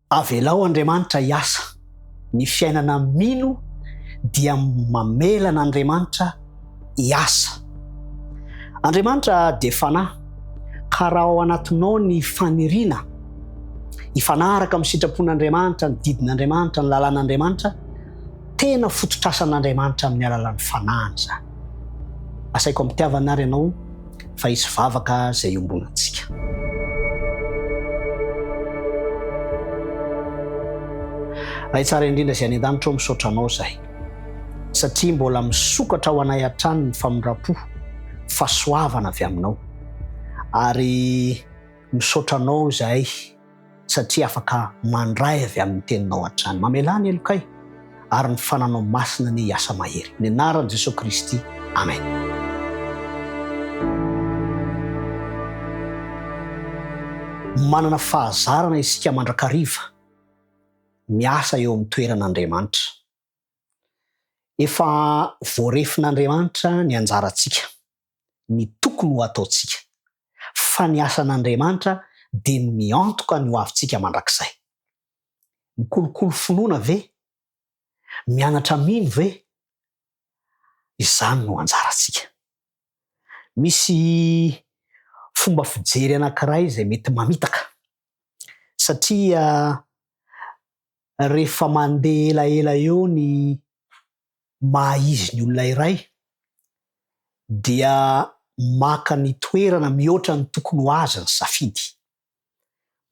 Avelao Andriamanitra hiasa. Ny fiainana mino dia mamela an'Andriamanitra hiasa. Andriamanitra dia fanahy, ka raha ao anatinao ny faniriana hifanaraka amin'ny sitrapon'Andriamanitra, ny didin'Andriamanitra, ny lalàn'Andriamanitra, tena fototrasan'Andriamanitra amin'ny alalan'ny fanahiny izany. Asaiko am-pitiavana ary ianao fa hisy vavaka izay iombonantsika. Ray tsara indrindra izay any an-danitra ô, misaotra Anao izahay satria mbola misokatra ho anay hatrany ny famindram-po, fahasoavana avy Aminao. Ary misaotra Anao izahay satria afaka mandray avy amin'ny Teninao hatrany. Mamelà ny helokay, ary ny Fananao Masina anie hiasa mahery. Amin'ny anaran'i Jesoa Kristy, Amen. Manana fahazarana isika mandrakariva miasa eo amin'ny toeran'Andriamanitra. Efa voarefin'Andriamanitra ny anjarantsika. ny tokony ho ataontsika, fa ny asan'Andriamanitra dia ny miantoka ny hoavintsika mandrakizay. Mikolokolo finoana ve? Mianatra mino ve? Izany no anjarantsika. Misy fomba fijery anankiray izay mety mamitaka, satria rehefa mandeha elaela eo ny maha izy ny olona iray dia maka ny toerana mihoatra ny tokony ho azy ny safidy.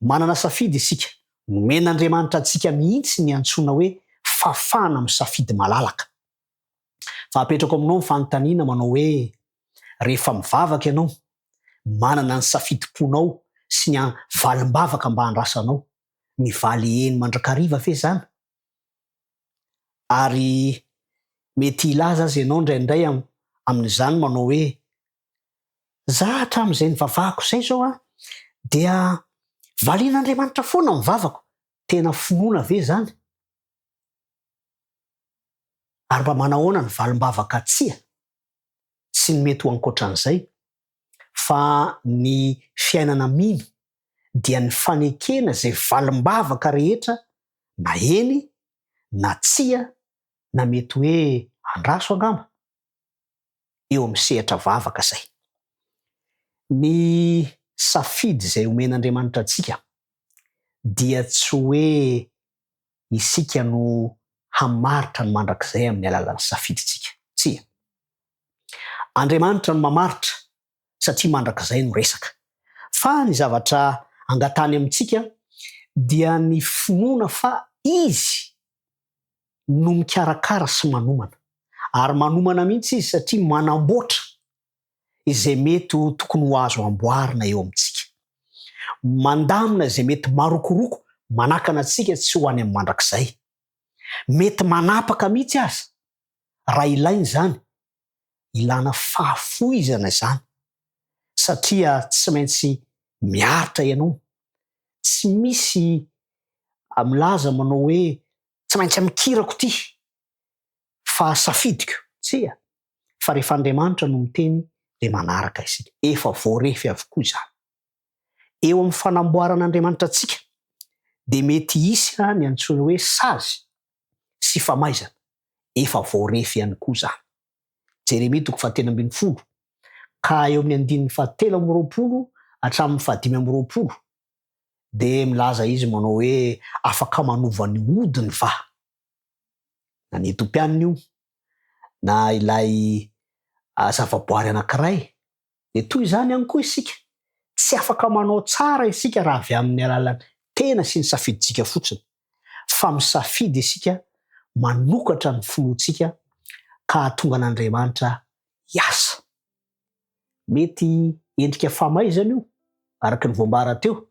Manana safidy isika, nomen'Andriamanitra antsika mihitsy ny antsoina hoe fahafahana misafidy malalaka. Fa apetrako aminao ny fanontaniana manao hoe, rehefa mivavaka ianao, manana ny safidim-ponao sy ny valim-bavaka mba andrasanao, mivaly eny mandrakariva ve izany? Ary mety hilaza aza ianao indraindray amin'izany manao hoe, Za hatramin'izay nivavahako izay izao an, dia valian'Andriamanitra foana ny vavako. Tena finoana ve izany? Ary mba manahoana ny valim-bavaka tsia sy ny mety ho ankoatran'izay? Fa ny fiainana mino dia ny fanekena izay valim-bavaka rehetra na eny na tsia na mety hoe andraso angamba, eo amin'ny sehatra vavaka izay. Ny safidy izay omen'Andriamanitra antsika dia tsy hoe isika no hamaritra ny mandrakizay amin'ny alalan'ny safidintsika. Tsia. Andriamanitra no mamaritra satria mandrakizay no resaka. Fa ny zavatra angatahany amintsika dia ny finoana fa Izy no mikarakara sy manomana. Ary manomana mihitsy Izy satria manamboatra izay mety ho tokony ho azo amboarina eo amintsika. Mandamina izay mety marokoroko manakana antsika tsy ho any amin'ny mandrakizay. Mety manapaka mihitsy aza raha ilaina izany ilana fahafoizana izany satria tsy maintsy miaritra ianao, tsy misy milaza manao hoe tsy maintsy amikirako ity fa safidiko, tsia, fa rehefa Andriamanitra no miteny dia manaraka isika, efa voarefy avokoa izany. Eo amin'ny fanamboaran'Andriamanitra antsika dia mety hisy ny antsoina hoe sazy sy famaizana, efa voarefy ihany koa izany. Jeremia toko fahatelo ambinifolo ka eo amin'ny andininy fahatelo amby roapolo hatramin'ny fahadimy amby roapolo dia milaza izy manao hoe afaka manova ny hodiny va? Na ny Etopianina io na ilay zavaboary anankiray Dia toy izany ihany koa isika, tsy afaka manao tsara isika raha avy amin'ny alalan'ny tena sy ny safidintsika fotsiny, fa misafidy isika manokatra ny finoantsika ka hahatonga an'Andriamanitra hiasa. Mety endrika famaizana io, araka ny voambara teo,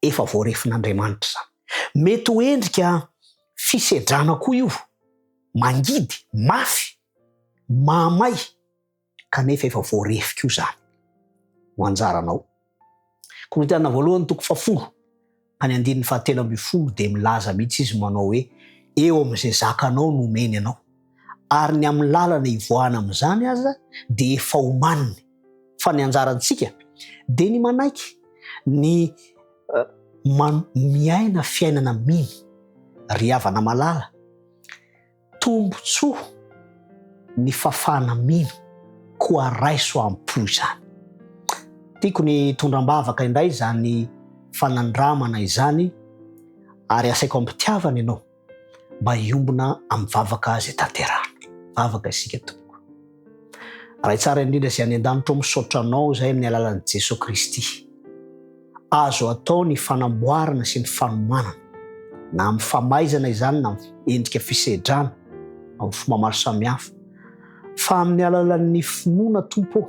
efa voarefin'Andriamanitra izany. Mety ho endrika fisedrana koa io, mangidy, mafy, mahamay. kanefa efa voarefy koa izany ho anjaranao. Korintiana voalohany toko fahafolo any andininy fahatelo ambinifolo dia milaza mihitsy izy manao hoe eo amin'izay zakanao no omeny anao ary ny amin'ny lalana hivoahana amin'izany aza dia efa omaniny fa ny anjarantsika dia ny manaiky ny. Man miaina fiainana mino. Ry havana malala, tombontsoa ny fafana mino, koa raiso am-po izany. Tiako ny hitondra am-bavaka indray izany fanandramana izany ary asaiko am-pitiavana ianao mba hiombona amin'ny vavaka izay tanterahana. Vavaka isika tompoko. Ray tsara indrindra izay any an-danitra ô misaotra anao izahay amin'ny alalan'i Jesoa Kristy. Azo atao ny fanamboarana sy ny fanomanana, na amin'ny famaizana izany na amin'ny endrika fisedrana, amin'ny fomba maro samihafa. Fa amin'ny alalan'ny finoana Tompo ô,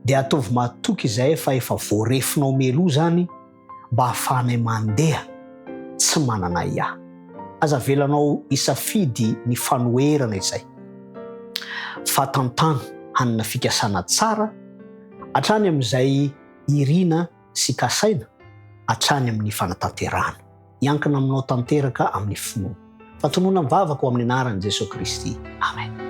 dia ataovy matoky izahay fa efa voarefinao mialoha izany mba hahafahanay mandeha tsy manana ahiahy. Aza avelanao hisafidy ny fanoherana izay, fa tantano hanana fikasana tsara hatrany amin'izay irina sy kasaina hatrany amin'ny fanatanterahana. Hiankina aminao tanteraka amin'ny finoana. Fa tonona mivavaka ho amin'ny anaran'i Jesoa Kristy. Amen.